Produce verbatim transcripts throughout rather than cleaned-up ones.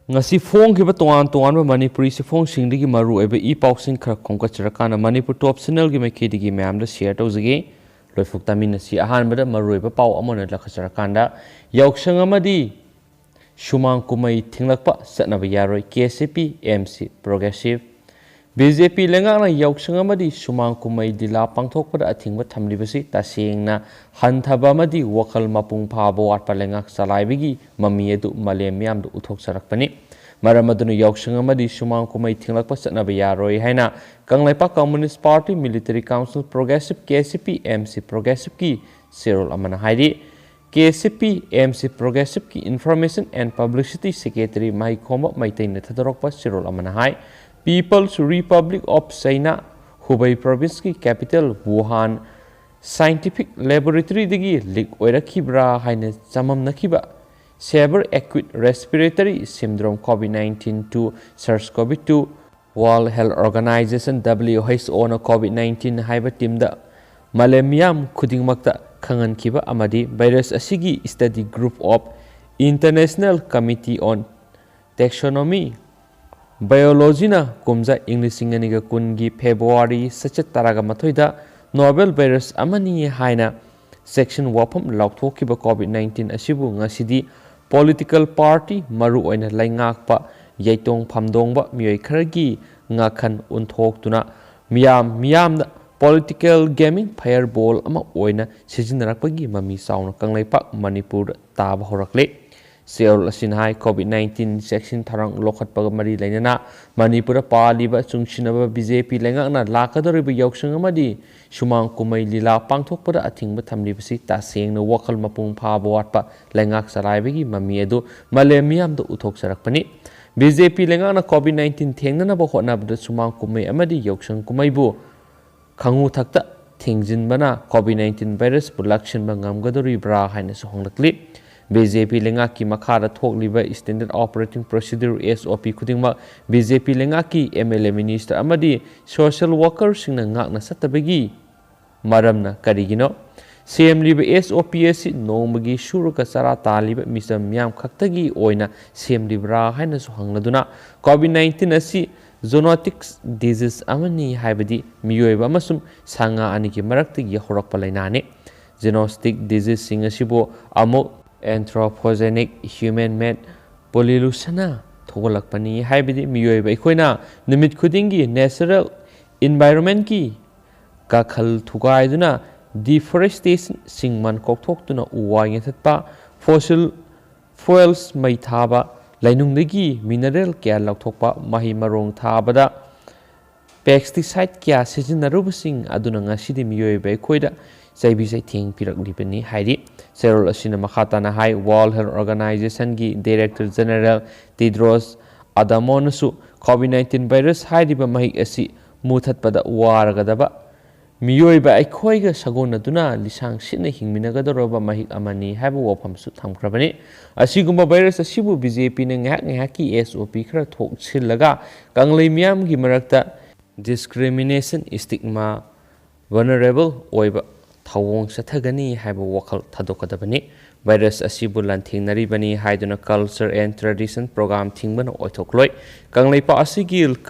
ꯉꯁꯤ ꯐꯣꯡꯈꯤꯕ ꯇꯣꯉꯥꯟ ꯇꯣꯉꯥꯟꯕ ꯃꯅꯤꯄꯨꯔꯤ ꯆꯦꯐꯣꯡꯁꯤꯡꯗꯒꯤ ꯃꯔꯨꯑꯣꯏꯕ ꯏ ꯄꯥꯎꯁꯤꯡ ꯈꯔ ꯈꯣꯝꯒꯠꯆꯔꯀꯥꯟꯗ ꯃꯅꯤꯄꯨꯔ ꯇꯣꯞ ꯆꯦꯅꯦꯜꯒꯤ ꯃꯥꯏꯀꯩꯗꯒꯤ ꯃꯌꯥꯝꯗ ꯁꯤꯌꯔ ꯇꯧꯖꯒꯦ꯫ ꯂꯣꯏꯐꯨꯛ ꯇꯥꯃꯤꯟꯅꯁꯤ꯫ ꯑꯍꯥꯟꯕꯗ ꯃꯔꯨꯑꯣꯏꯕ ꯄꯥꯎ ꯑꯃ ꯑꯣꯏꯅ ꯂꯧꯈꯠꯆꯔꯀꯥꯟꯗ, ꯌꯥꯎꯁꯪ ꯑꯃꯗꯤ ꯁꯨꯃꯥꯡ ꯀꯨꯝꯍꯩ ꯊꯤꯡꯂꯛꯄ ꯆꯠꯅꯕ ꯌꯥꯔꯣꯏ, K C P, M C, progressive. B J P ꯂꯩꯉꯥꯛꯅ ꯌꯥꯎꯁꯪ ꯑꯃꯗꯤ ꯁꯨꯃꯥꯡ ꯀꯨꯝꯍꯩ ꯂꯤꯂꯥ ꯄꯥꯡꯊꯣꯛꯄꯗ ꯑꯊꯤꯡꯕ ꯊꯝꯂꯤꯕꯁꯤ ꯇꯁꯦꯡꯅ ꯍꯟꯊꯕ ꯑꯃꯗꯤ ꯋꯥꯈꯜ ꯃꯄꯨꯡ ꯐꯥꯕ ꯋꯥꯠꯄ ꯂꯩꯉꯥꯛ ꯆꯂꯥꯏꯕꯒꯤ ꯃꯃꯤ ꯑꯗꯨ ꯃꯥꯂꯦꯝ ꯃꯤꯌꯥꯝꯗ ꯎꯠꯊꯣꯛꯆꯔꯛꯄꯅꯤ꯫ ꯃꯔꯝ ꯑꯗꯨꯅ ꯌꯥꯎꯁꯪ ꯑꯃꯗꯤ ꯁꯨꯃꯥꯡ ꯀꯨꯝꯍꯩ ꯊꯤꯡꯂꯛꯄ ꯆꯠꯅꯕ ꯌꯥꯔꯣꯏ ꯍꯥꯏꯅ Kangleipak communist party, military council progressive, K C P, M ꯁꯤ ꯄ꯭ꯔꯣꯒ꯭ꯔꯦꯁꯤꯞꯀꯤ ꯆꯦꯔꯣꯜ ꯑꯃꯅ ꯍꯥꯏꯔꯤ꯫ ꯀꯦ ꯁꯤ ꯄꯤ, ꯑꯦꯝ ꯁꯤ ꯄ꯭ꯔꯣꯒ꯭ꯔꯦꯁꯤꯞꯀꯤ Information and Publicity Secretary ꯃꯍꯩꯈꯣꯝꯕ ꯃꯩꯇꯩꯅ ꯊꯥꯗꯣꯔꯛꯄ ꯆꯦꯔꯣꯜ ꯑꯃꯅ ꯍꯥꯏ, People's Republic of China, Hubei ꯄ꯭ꯔꯣꯚꯤꯟꯁꯀꯤ ꯀꯦꯄꯤꯇꯦꯜ ꯋꯨꯍꯥꯟ ꯁꯥꯏꯟꯇꯤꯐꯤꯛ ꯂꯦꯕꯣꯔꯦꯇꯔꯤꯗꯒꯤ ꯂꯤꯛ ꯑꯣꯏꯔꯛꯈꯤꯕ꯭ꯔꯥ ꯍꯥꯏꯅ ꯆꯃꯝꯅꯈꯤꯕ Severe Acute Respiratory Syndrome COVID nineteen to SARS-CoV two, World Health Organization, W H O ꯅ COVID nineteen ꯍꯥꯏꯕ ꯇꯤꯝꯗ ꯃꯥꯂꯦꯝ ꯃꯤꯌꯥꯝ ꯈꯨꯗꯤꯡꯃꯛꯇ ꯈꯪꯍꯟꯈꯤꯕ ꯑꯃꯗꯤ ꯚꯥꯏꯔꯁ ꯑꯁꯤꯒꯤ Study Group of International Committee on Taxonomy, Biology ꯅ ꯀꯨꯝꯖꯥ ꯏꯪ ꯂꯤꯁꯤꯡ ꯑꯅꯤꯒ ꯀꯨꯟꯒꯤ ꯐꯦꯕ꯭ꯔꯨꯋꯥꯔꯤ ꯆꯩꯆꯠ ꯇꯔꯥꯒ ꯃꯥꯊꯣꯏꯗ ꯅꯣꯚꯦꯜ ꯚꯥꯏꯔꯁ ꯑꯃꯅꯤ ꯍꯥꯏꯅ ꯆꯦꯛꯁꯤꯟ ꯋꯥꯐꯝ ꯂꯥꯎꯊꯣꯛꯈꯤꯕ COVID nineteen ꯑꯁꯤꯕꯨ ꯉꯁꯤꯗꯤ ꯄꯣꯂꯤꯇꯤꯀꯦꯜ ꯄꯥꯔꯇꯤ, ꯃꯔꯨꯑꯣꯏꯅ ꯂꯩꯉꯥꯛꯄ ꯌꯩꯇꯣꯡ ꯐꯝꯗꯣꯡꯕ ꯃꯤꯑꯣꯏ ꯈꯔꯒꯤ ꯉꯥꯈꯟ ꯑꯣꯟꯊꯣꯛꯇꯨꯅ ꯃꯤꯌꯥꯝ, ꯃꯤꯌꯥꯝꯅ ꯄꯣꯂꯤꯇꯤꯀꯦꯜ ꯒꯦꯃꯤꯡ ꯐꯥꯌꯔꯕꯣꯜ ꯑꯃ ꯑꯣꯏꯅ ꯁꯤꯖꯤꯟꯅꯔꯛꯄꯒꯤ ꯃꯃꯤ ꯆꯥꯎꯅ ꯀꯪꯂꯩꯄꯥꯛ ꯃꯅꯤꯄꯨꯔꯗ ꯇꯥꯕ ꯍꯧꯔꯛꯂꯦ꯫ ꯆꯦꯔꯣꯜ ꯑꯁꯤꯅ ꯍꯥꯏ, COVID nineteen ꯆꯦꯛꯁꯤꯟ ꯊꯧꯔꯥꯡ ꯂꯧꯈꯠꯄꯒ ꯃꯔꯤ ꯂꯩꯅꯅ ꯃꯅꯤꯄꯨꯔꯗ ꯄꯥꯜꯂꯤꯕ ꯆꯨꯡꯁꯤꯟꯅꯕ ꯕꯤ ꯖꯦ ꯄꯤ ꯂꯩꯉꯥꯛꯅ ꯂꯥꯛꯀꯗꯧꯔꯤꯕ ꯌꯥꯎꯁꯪ ꯑꯃꯗꯤ ꯁꯨꯃꯥꯡ ꯀꯨꯝꯍꯩ ꯂꯤꯂꯥ ꯄꯥꯡꯊꯣꯛꯄꯗ ꯑꯊꯤꯡꯕ ꯊꯝꯂꯤꯕꯁꯤ ꯇꯁꯦꯡꯅ ꯋꯥꯈꯜ ꯃꯄꯨꯡ ꯐꯥꯕ ꯋꯥꯠꯄ ꯂꯩꯉꯥꯛ ꯆꯂꯥꯏꯕꯒꯤ ꯃꯃꯤ ꯑꯗꯨ ꯃꯥꯂꯦꯝ ꯃꯤꯌꯥꯝꯗ ꯎꯠꯊꯣꯛꯆꯔꯛꯄꯅꯤ꯫ ꯕꯤ ꯖꯦ ꯄꯤ ꯂꯩꯉꯥꯛꯅ COVID nineteen ꯊꯦꯡꯅꯅꯕ ꯍꯣꯠꯅꯕꯗ ꯁꯨꯃꯥꯡ ꯀꯨꯝꯍꯩ ꯑꯃꯗꯤ ꯌꯥꯎꯁꯪ ꯀꯨꯝꯍꯩꯕꯨ ꯈꯥꯉꯨ ꯊꯛꯇ ꯊꯤꯡꯖꯤꯟꯕꯅ COVID nineteen ꯚꯥꯏꯔꯁꯄꯨ ꯂꯥꯛꯁꯤꯟꯕ ꯉꯝꯒꯗꯧꯔꯤꯕ꯭ꯔꯥ ꯍꯥꯏꯅꯁꯨ ꯍꯪꯂꯛꯂꯤ꯫ ꯕꯤ ꯖꯦ ꯄꯤ ꯂꯩꯉꯥꯛꯀꯤ ꯃꯈꯥꯗ ꯊꯣꯛꯂꯤꯕ Standard Operating Procedure, S O P, ꯈꯨꯗꯤꯡꯃꯛ ꯕꯤ ꯖꯦ ꯄꯤ ꯂꯩꯉꯥꯛꯀꯤ ꯑꯦꯝ ꯑꯦꯜ ꯑꯦ, ꯃꯤꯅꯤꯁꯇꯔ ꯑꯃꯗꯤ ꯁꯣꯁꯤꯌꯦꯜ ꯋꯥꯀꯔꯁꯤꯡꯅ ꯉꯥꯛꯅ ꯆꯠꯇꯕꯒꯤ ꯃꯔꯝꯅ ꯀꯔꯤꯒꯤꯅꯣ? ꯁꯦꯝꯂꯤꯕ ꯑꯦꯁ ꯑꯣ ꯄꯤ ꯑꯁꯤ ꯅꯣꯡꯃꯒꯤ ꯁꯨꯔꯒ ꯆꯔꯥ ꯇꯥꯜꯂꯤꯕ ꯃꯤꯆꯝ ꯃꯤꯌꯥꯝ ꯈꯛꯇꯒꯤ ꯑꯣꯏꯅ ꯁꯦꯝꯂꯤꯕ꯭ꯔꯥ ꯍꯥꯏꯅꯁꯨ ꯍꯪꯂꯗꯨꯅ, ꯀꯣꯚꯤꯗ ꯅꯥꯏꯟꯇꯤꯟ ꯑꯁꯤ ꯖꯣꯅꯣꯇꯤꯛꯁ ꯗꯤꯖꯤꯁ ꯑꯃꯅꯤ, ꯍꯥꯏꯕꯗꯤ ꯃꯤꯑꯣꯏꯕ ꯑꯃꯁꯨꯡ ꯁꯥ ꯉꯥ ꯑꯅꯤꯒꯤ ꯃꯔꯛꯇꯒꯤ ꯍꯧꯔꯛꯄ ꯂꯥꯏꯅꯥꯅꯤ꯫ ꯖꯦꯅꯣꯇꯤꯛ ꯗꯤꯖꯤꯁꯁꯤꯡ ꯑꯁꯤꯕꯨ ꯑꯃꯨꯛ anthropogenic human made pollution ꯊꯣꯛꯍꯜꯂꯛꯄꯅꯤ, ꯍꯥꯏꯕꯗꯤ ꯃꯤꯑꯣꯏꯕ ꯑꯩꯈꯣꯏꯅ ꯅꯨꯃꯤꯠ ꯈꯨꯗꯤꯡꯒꯤ natural environment ꯀꯤ ꯀꯥꯈꯜ ꯊꯨꯒꯥꯏꯗꯨꯅ deforestation ꯁꯤꯡ ꯃꯟ ꯀꯣꯛꯊꯣꯛꯇꯨꯅ ꯎ ꯋꯥ ꯌꯥꯟꯊꯠꯄ, fossil fuels ꯃꯩ ꯊꯥꯕ, ꯂꯩꯅꯨꯡꯗꯒꯤ mineral ꯀꯌꯥ ꯂꯧꯊꯣꯛꯄ, ꯃꯍꯩ ꯃꯔꯣꯡ ꯊꯥꯕꯗ pesticide ꯀꯌꯥ ꯁꯤꯖꯤꯟꯅꯔꯨꯕꯁꯤꯡ ꯑꯗꯨꯅ ꯉꯁꯤꯗꯤ ꯃꯤꯑꯣꯏꯕ ꯑꯩꯈꯣꯏꯗ ꯆꯩꯕꯤ ꯆꯩꯊꯦꯡ ꯄꯤꯔꯛꯂꯤꯕꯅꯤ ꯍꯥꯏꯔꯤ꯫ ꯆꯦꯔꯣꯜ ꯑꯁꯤꯅ ꯃꯈꯥ ꯇꯥꯅ ꯍꯥꯏ, World Health Organization ꯒꯤ Director General Tedros Adhanom ꯅꯁꯨ COVID nineteen virus ꯍꯥꯏꯔꯤꯕ ꯃꯍꯤꯛ ꯑꯁꯤ ꯃꯨꯊꯠꯄꯗ ꯋꯥꯔꯒꯗꯕ ꯃꯤꯑꯣꯏꯕ ꯑꯩꯈꯣꯏꯒ ꯁꯥꯒꯣꯟꯅꯗꯨꯅ ꯂꯤꯁꯥꯡ ꯁꯤꯠꯅ ꯍꯤꯡꯃꯤꯟꯅꯒꯗꯧꯔꯕ ꯃꯍꯤꯛ ꯑꯃꯅꯤ ꯍꯥꯏꯕ ꯋꯥꯐꯝꯁꯨ ꯊꯝꯈ꯭ꯔꯕꯅꯤ꯫ ꯑꯁꯤꯒꯨꯝꯕ ꯚꯥꯏꯔꯁ ꯑꯁꯤꯕꯨ ꯕꯤ ꯖꯦ ꯄꯤꯅ ꯉꯥꯏꯍꯥꯛ ꯉꯥꯏꯍꯥꯛꯀꯤ ꯑꯦꯁ ꯑꯣ ꯄꯤ ꯈꯔ ꯊꯣꯛꯁꯤꯜꯂꯒ ꯀꯪꯂꯩ ꯃꯤꯌꯥꯝꯒꯤ ꯃꯔꯛꯇ discrimination, stigma, vulnerable ꯑꯣꯏꯕ ꯊꯧꯑꯣꯡ ꯆꯠꯊꯒꯅꯤ ꯍꯥꯏꯕ ꯋꯥꯈꯜ ꯊꯥꯗꯣꯛꯀꯗꯕꯅꯤ꯫ ꯚꯥꯏꯔꯁ ꯑꯁꯤꯕꯨ ꯂꯥꯟꯊꯦꯡꯅꯔꯤꯕꯅꯤ ꯍꯥꯏꯗꯨꯅ culture and tradition program ꯊꯤꯡꯕꯅ ꯑꯣꯏꯊꯣꯛꯂꯣꯏ꯫ Kangleipak ꯑꯁꯤꯒꯤ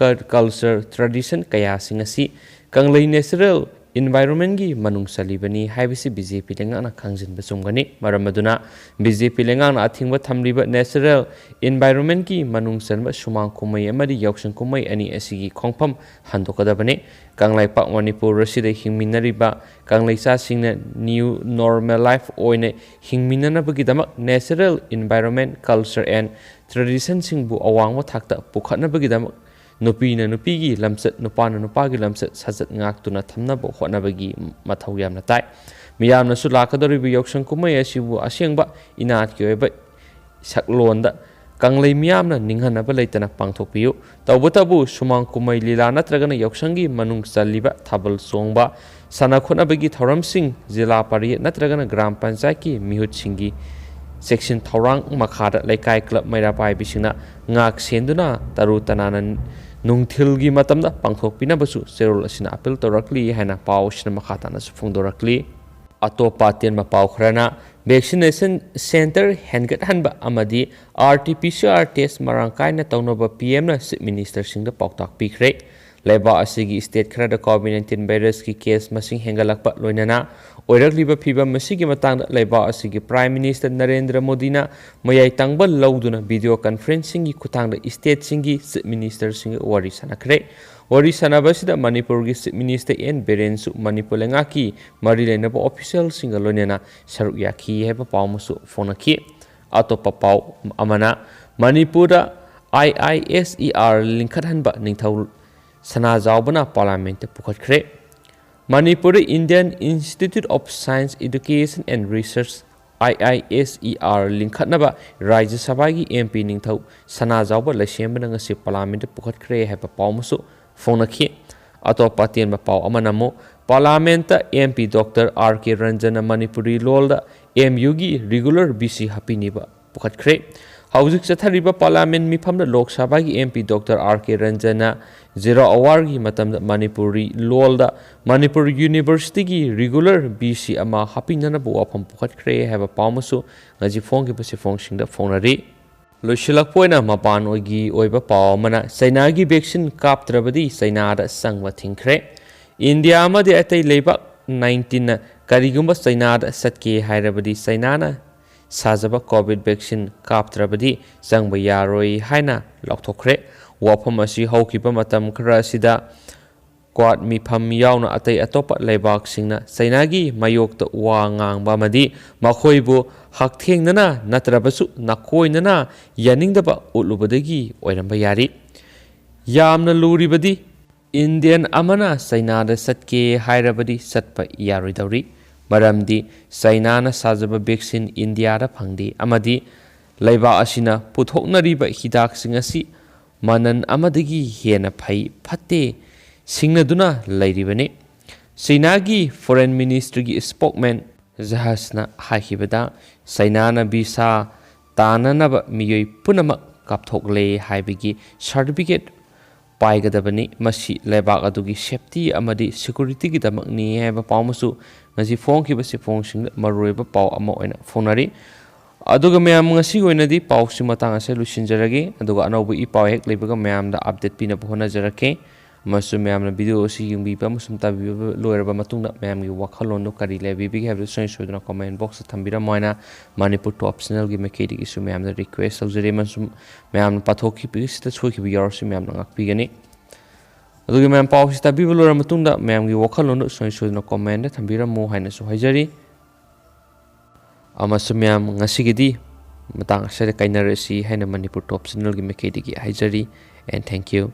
culture tradition ꯀꯌꯥꯁꯤꯡ ꯑꯁꯤ ꯀꯪꯂꯩ natural environment ꯀꯤ ꯃꯅꯨꯡ ꯆꯜꯂꯤꯕꯅꯤ ꯍꯥꯏꯕꯁꯤ ꯕꯤ ꯖꯦ ꯄꯤ ꯂꯩꯉꯥꯛꯅ ꯈꯪꯖꯤꯟꯕ ꯆꯨꯝꯒꯅꯤ꯫ ꯃꯔꯝ ꯑꯗꯨꯅ ꯕꯤ ꯖꯦ ꯄꯤ ꯂꯩꯉꯥꯛꯅ ꯑꯊꯤꯡꯕ ꯊꯝꯂꯤꯕ natural environment ꯀꯤ ꯃꯅꯨꯡ ꯆꯟꯕ ꯁꯨꯃꯥꯡ ꯀꯨꯝꯍꯩ ꯑꯃꯗꯤ ꯌꯥꯎꯁꯪ ꯀꯨꯝꯍꯩ ꯑꯅꯤ ꯑꯁꯤꯒꯤ ꯈꯣꯡꯐꯝ ꯍꯟꯗꯣꯛꯀꯗꯕꯅꯤ꯫ ꯀꯪꯂꯩꯄꯥꯛ ꯃꯅꯤꯄꯨꯔ ꯑꯁꯤꯗ ꯍꯤꯡꯃꯤꯟꯅꯔꯤꯕ ꯀꯪꯂꯩꯆꯥꯁꯤꯡꯅ new normal life ꯑꯣꯏꯅ ꯍꯤꯡꯃꯤꯟꯅꯅꯕꯒꯤꯗꯃꯛ natural environment, culture and tradition ꯁꯤꯡꯕꯨ ꯑꯋꯥꯡꯕ ꯊꯥꯛꯇ ꯄꯨꯈꯠꯅꯕꯒꯤꯗꯃꯛ ꯅꯨꯄꯤꯅ ꯅꯨꯄꯤꯒꯤ ꯂꯝꯆꯠ, ꯅꯨꯄꯥꯅ ꯅꯨꯄꯥꯒꯤ ꯂꯝꯆꯠ ꯁꯥꯖꯠ ꯉꯥꯛꯇꯨꯅ ꯊꯝꯅꯕ ꯍꯣꯠꯅꯕꯒꯤ ꯃꯊꯧ ꯌꯥꯝꯅ ꯇꯥꯏ꯫ ꯃꯤꯌꯥꯝꯅꯁꯨ ꯂꯥꯛꯀꯗꯧꯔꯤꯕ ꯌꯥꯎꯁꯪ ꯀꯨꯝꯍꯩ ꯑꯁꯤꯕꯨ ꯑꯁꯦꯡꯕ ꯏꯅꯥꯠꯀꯤ ꯑꯣꯏꯕ ꯁꯛꯂꯣꯟꯗ ꯀꯪꯂꯩ ꯃꯤꯌꯥꯝꯅ ꯅꯤꯡꯍꯟꯅꯕ ꯂꯩꯇꯅ ꯄꯥꯡꯊꯣꯛꯄꯤꯌꯨ꯫ ꯇꯧꯕꯇꯕꯨ ꯁꯨꯃꯥꯡ ꯀꯨꯝꯍꯩ, ꯂꯤꯂꯥ ꯅꯠꯇ꯭ꯔꯒꯅ ꯌꯥꯎꯁꯪꯒꯤ ꯃꯅꯨꯡ ꯆꯜꯂꯤꯕ ꯊꯥꯕꯜ ꯆꯣꯡꯕ, ꯁꯥꯟꯅ ꯈꯣꯠꯅꯕꯒꯤ ꯊꯧꯔꯝꯁꯤꯡ ꯖꯤꯂꯥ ꯄꯔꯤꯌꯠ ꯅꯠꯇ꯭ꯔꯒꯅ ꯒ꯭ꯔꯥꯝ ꯄꯟꯆꯥꯌꯠꯀꯤ ꯃꯤꯍꯨꯠꯁꯤꯡꯒꯤ ꯆꯦꯛꯁꯤꯟ ꯊꯧꯔꯥꯡ ꯃꯈꯥꯗ ꯂꯩꯀꯥꯏ ꯀ꯭ꯂꯕ ꯃꯩꯔꯥ ꯄꯥꯏꯕꯤꯁꯤꯡꯅ ꯉꯥꯛ ꯁꯦꯟꯗꯨꯅ ꯇꯔꯨ ꯇꯅꯥꯟꯅ ꯅꯨꯡꯊꯤꯜꯒꯤ ꯃꯇꯝꯗ ꯄꯥꯡꯊꯣꯛꯄꯤꯅꯕꯁꯨ ꯆꯦꯔꯣꯜ ꯑꯁꯤꯅ ꯑꯥꯄꯤꯜ ꯇꯧꯔꯛꯂꯤ ꯍꯥꯏꯅ ꯄꯥꯎ ꯑꯁꯤꯅ ꯃꯈꯥ ꯇꯥꯅꯁꯨ ꯐꯣꯡꯗꯣꯔꯛꯂꯤ꯫ ꯑꯇꯣꯞꯄ ꯑꯇꯦꯟꯕ ꯄꯥꯎ ꯈꯔꯅ, vaccination centre ꯍꯦꯟꯒꯠꯍꯟꯕ ꯑꯃꯗꯤ RT-PCR test ꯃꯔꯥꯡ ꯀꯥꯏꯅ ꯇꯧꯅꯕ P M ꯅ Chief Minister ꯁꯤꯡꯗ ꯄꯥꯎꯇꯥꯛ ꯄꯤꯈ꯭ꯔꯦ꯫ ꯂꯩꯕꯥꯛ ꯑꯁꯤꯒꯤ state ꯈꯔꯗ COVID nineteen virus ꯀꯤ case ꯃꯁꯤꯡ ꯍꯦꯟꯒꯠꯂꯛꯄ ꯂꯣꯏꯅꯅ ꯑꯣꯏꯔꯛꯂꯤꯕ ꯐꯤꯚꯝ ꯑꯁꯤꯒꯤ ꯃꯇꯥꯡꯗ ꯂꯩꯕꯥꯛ ꯑꯁꯤꯒꯤ Prime Minister ꯅꯔꯦꯟꯗ꯭ꯔ ꯃꯣꯗꯤꯅ ꯃꯌꯥꯏ ꯇꯪꯕ ꯂꯧꯗꯨꯅ video conferencing ꯒꯤ ꯈꯨꯠꯊꯥꯡꯗ state ꯁꯤꯡꯒꯤ Chief Minister ꯁꯤꯡꯒ ꯋꯥꯔꯤ ꯁꯥꯟꯅꯈ꯭ꯔꯦ꯫ ꯋꯥꯔꯤ ꯁꯥꯟꯅꯕ ꯑꯁꯤꯗ ꯃꯅꯤꯄꯨꯔꯒꯤ Chief Minister N ꯕꯤꯔꯦꯟꯁꯨ ꯃꯅꯤꯄꯨꯔ ꯂꯩꯉꯥꯛꯀꯤ ꯃꯔꯤ ꯂꯩꯅꯕ official ꯁꯤꯡꯒ ꯂꯣꯏꯅꯅ ꯁꯔꯨꯛ ꯌꯥꯈꯤ ꯍꯥꯏꯕ ꯄꯥꯎ ꯑꯃꯁꯨ ꯐꯣꯡꯅꯈꯤ꯫ ꯑꯇꯣꯞꯄ ꯄꯥꯎ ꯑꯃꯅ, ꯃꯅꯤꯄꯨꯔꯗ IISER ꯂꯤꯡꯈꯠꯍꯟꯕ ꯅꯤꯡꯊꯧ ꯁꯅꯥꯖꯥꯎꯕꯅ Parliament ꯇ ꯄꯨꯈꯠꯈ꯭ꯔꯦ꯫ ꯃꯅꯤꯄꯨꯔꯗ Indian Institute of Science Education and Research, IISER ꯂꯤꯡꯈꯠꯅꯕ ꯔꯥꯖ꯭ꯌ ꯁꯚꯥꯒꯤ MP ꯅꯤꯡꯊꯧ ꯁꯅꯥꯖꯥꯎꯕ ꯂꯩꯁꯦꯝꯕꯅ ꯉꯁꯤ Parliament ꯇ ꯄꯨꯈꯠꯈ꯭ꯔꯦ ꯍꯥꯏꯕ ꯄꯥꯎ ꯑꯃꯁꯨ ꯐꯣꯡꯅꯈꯤ꯫ ꯑꯇꯣꯞꯄ ꯑꯇꯦꯟꯕ ꯄꯥꯎ ꯑꯃꯅ ꯑꯃꯨꯛ, Parliament ꯇ MP Doctor R K ꯔꯟꯖꯟꯅ Manipuri ꯂꯣꯜꯗ MU ꯒꯤ regular VC ꯍꯥꯞꯄꯤꯅꯤꯕ ꯄꯨꯈꯠꯈ꯭ꯔꯦ꯫ ꯍꯧꯖꯤꯛ ꯆꯠꯊꯔꯤꯕ Parliament ꯃꯤꯐꯝꯗ ꯂꯣꯛ ꯁꯚꯥꯒꯤ MP Doctor R K ꯔꯟꯖꯟꯅ zero hour ꯒꯤ ꯃꯇꯝꯗ ꯃꯅꯤꯄꯨꯔꯤ ꯂꯣꯜꯗ ꯃꯅꯤꯄꯨꯔ University ꯒꯤ regular VC ꯑꯃ ꯍꯥꯞꯄꯤꯅꯅꯕ ꯋꯥꯐꯝ ꯄꯨꯈꯠꯈ꯭ꯔꯦ ꯍꯥꯏꯕ ꯄꯥꯎ ꯑꯃꯁꯨ ꯉꯁꯤ ꯐꯣꯡꯈꯤꯕ ꯆꯦꯐꯣꯡꯁꯤꯡꯗ ꯐꯣꯡꯅꯔꯤ꯫ ꯂꯣꯏꯁꯤꯜꯂꯛꯄ ꯑꯣꯏꯅ ꯃꯄꯥꯟꯒꯤ ꯑꯣꯏꯕ ꯄꯥꯎ ꯑꯃꯅ, ꯆꯩꯅꯥꯒꯤ vaccine ꯀꯥꯞꯇ꯭ꯔꯕꯗꯤ ꯆꯩꯅꯥꯗ ꯆꯪꯕ ꯊꯤꯡꯈ꯭ꯔꯦ꯫ ꯏꯟꯗꯤꯌꯥ ꯑꯃꯗꯤ ꯑꯇꯩ ꯂꯩꯕꯥꯛ nineteen ꯅ ꯀꯔꯤꯒꯨꯝꯕ ꯆꯩꯅꯥꯗ ꯆꯠꯀꯦ ꯍꯥꯏꯔꯕꯗꯤ ꯆꯩꯅꯥꯅ ꯁꯥꯖꯕ COVID vaccine ꯀꯥꯞꯇ꯭ꯔꯕꯗꯤ ꯆꯪꯕ ꯌꯥꯔꯣꯏ ꯍꯥꯏꯅ ꯂꯥꯎꯊꯣꯛꯈ꯭ꯔꯦ꯫ ꯋꯥꯐꯝ ꯑꯁꯤ ꯍꯧꯈꯤꯕ ꯃꯇꯝ ꯈꯔ ꯑꯁꯤꯗ Quad ꯃꯤꯐꯝ ꯌꯥꯎꯅ ꯑꯇꯩ ꯑꯇꯣꯞꯄ ꯂꯩꯕꯥꯛꯁꯤꯡꯅ ꯆꯩꯅꯥꯒꯤ ꯃꯥꯌꯣꯛꯇ ꯋꯥ ꯉꯥꯡꯕ ꯑꯃꯗꯤ ꯃꯈꯣꯏꯕꯨ ꯍꯛꯊꯦꯡꯅꯅ ꯅꯠꯇ꯭ꯔꯕꯁꯨ ꯅꯥꯀꯣꯏꯅꯅ ꯌꯥꯅꯤꯡꯗꯕ ꯎꯠꯂꯨꯕꯗꯒꯤ ꯑꯣꯏꯔꯝꯕ ꯌꯥꯔꯤ꯫ ꯌꯥꯝꯅ ꯂꯨꯔꯤꯕꯗꯤ, Indian ꯑꯃꯅ ꯆꯩꯅꯥꯗ ꯆꯠꯀꯦ ꯍꯥꯏꯔꯕꯗꯤ ꯆꯠꯄ ꯌꯥꯔꯣꯏꯗꯧꯔꯤ, ꯃꯔꯝꯗꯤ ꯆꯩꯅꯥꯅ ꯁꯥꯖꯕ vaccine ꯏꯟꯗꯤꯌꯥꯗ ꯐꯪꯗꯦ ꯑꯃꯗꯤ ꯂꯩꯕꯥꯛ ꯑꯁꯤꯅ ꯄꯨꯊꯣꯛꯅꯔꯤꯕ ꯍꯤꯗꯥꯛꯁꯤꯡ ꯑꯁꯤ ꯃꯅꯜ ꯑꯃꯗꯒꯤ ꯍꯦꯟꯅ ꯐꯩ ꯐꯠꯇꯦ ꯁꯤꯡꯅꯗꯨꯅ ꯂꯩꯔꯤꯕꯅꯤ꯫ ꯆꯩꯅꯥꯒꯤ Foreign Ministry ꯒꯤ spokesman ꯖꯍꯥꯖꯅ ꯍꯥꯏꯈꯤꯕꯗ, ꯆꯩꯅꯥꯅ visa ꯇꯥꯟꯅꯅꯕ ꯃꯤꯑꯣꯏ ꯄꯨꯝꯅꯃꯛ ꯀꯥꯞꯊꯣꯛꯂꯦ ꯍꯥꯏꯕꯒꯤ certificate ꯄꯥꯏꯒꯗꯕꯅꯤ꯫ ꯃꯁꯤ ꯂꯩꯕꯥꯛ ꯑꯗꯨꯒꯤ safety ꯑꯃꯗꯤ securityꯒꯤꯗꯃꯛꯅꯤ ꯍꯥꯏꯕ ꯄꯥꯎ ꯑꯃꯁꯨ ꯉꯁꯤ ꯐꯣꯡꯈꯤꯕ ꯆꯦꯐꯣꯡꯁꯤꯡꯗ ꯃꯔꯨꯑꯣꯏꯕ ꯄꯥꯎ ꯑꯃ ꯑꯣꯏꯅ ꯐꯣꯡꯅꯔꯤ꯫ ꯑꯗꯨꯒ ꯃꯌꯥꯝ, ꯉꯁꯤꯒꯤ ꯑꯣꯏꯅꯗꯤ ꯄꯥꯎꯁꯤ ꯃꯇꯥꯡ ꯑꯁꯤꯗ ꯂꯣꯏꯁꯤꯟꯖꯔꯒꯦ꯫ ꯑꯗꯨꯒ ꯑꯅꯧꯕ ꯏ ꯄꯥꯎ ꯍꯦꯛ ꯂꯩꯕꯒ ꯃꯌꯥꯝꯗ update ꯄꯤꯅꯕ ꯍꯣꯠꯅꯖꯔꯛꯀꯦ꯫ ꯑꯃꯁꯨꯡ ꯃꯌꯥꯝꯅ video ꯑꯁꯤ ꯌꯦꯡꯕꯤꯕ ꯑꯃꯁꯨꯡ ꯇꯥꯕꯤꯕ ꯂꯣꯏꯔꯕ ꯃꯇꯨꯡꯗ ꯃꯌꯥꯝꯒꯤ ꯋꯥꯈꯜꯂꯣꯟꯗꯨ ꯀꯔꯤ ꯂꯩꯕꯤꯕꯒꯦ ꯍꯥꯏꯕꯗꯨ ꯁꯨꯡꯁꯣꯏ ꯁꯣꯏꯗꯅ comment boxꯇ ꯊꯝꯕꯤꯔꯝꯃꯣ ꯍꯥꯏꯅ Manipur Top Channelꯒꯤ ꯃꯥꯏꯀꯩꯗꯒꯤꯁꯨ ꯃꯌꯥꯝꯗ request ꯇꯧꯖꯔꯤ꯫ ꯑꯃꯁꯨꯡ ꯃꯌꯥꯝꯅ ꯄꯥꯊꯣꯛꯈꯤꯕꯁꯤꯗ ꯁꯣꯏꯈꯤꯕ ꯌꯥꯎꯔꯁꯨ ꯃꯌꯥꯝꯅ ꯉꯥꯛꯄꯤꯒꯅꯤ꯫ ꯑꯗꯨꯒ ꯃꯌꯥꯝ, ꯄꯥꯎꯁꯤ ꯇꯥꯕꯤꯕ ꯂꯣꯏꯔꯕ ꯃꯇꯨꯡꯗ ꯃꯌꯥꯝꯒꯤ ꯋꯥꯈꯜꯂꯣꯟꯗꯨ ꯁꯨꯡꯁꯣꯏ ꯁꯣꯏꯗꯅ commentꯇ ꯊꯝꯕꯤꯔꯝꯃꯨ ꯍꯥꯏꯅꯁꯨ ꯍꯥꯏꯖꯔꯤ꯫ ꯑꯃꯁꯨꯡ ꯃꯌꯥꯝ, ꯉꯁꯤꯒꯤꯗꯤ ꯃꯇꯥꯡ ꯑꯁꯤꯗ ꯀꯥꯏꯅꯔꯁꯤ ꯍꯥꯏꯅ Manipur Top Channelꯒꯤ ꯃꯥꯏꯀꯩꯗꯒꯤ ꯍꯥꯏꯖꯔꯤ꯫ And thank you꯫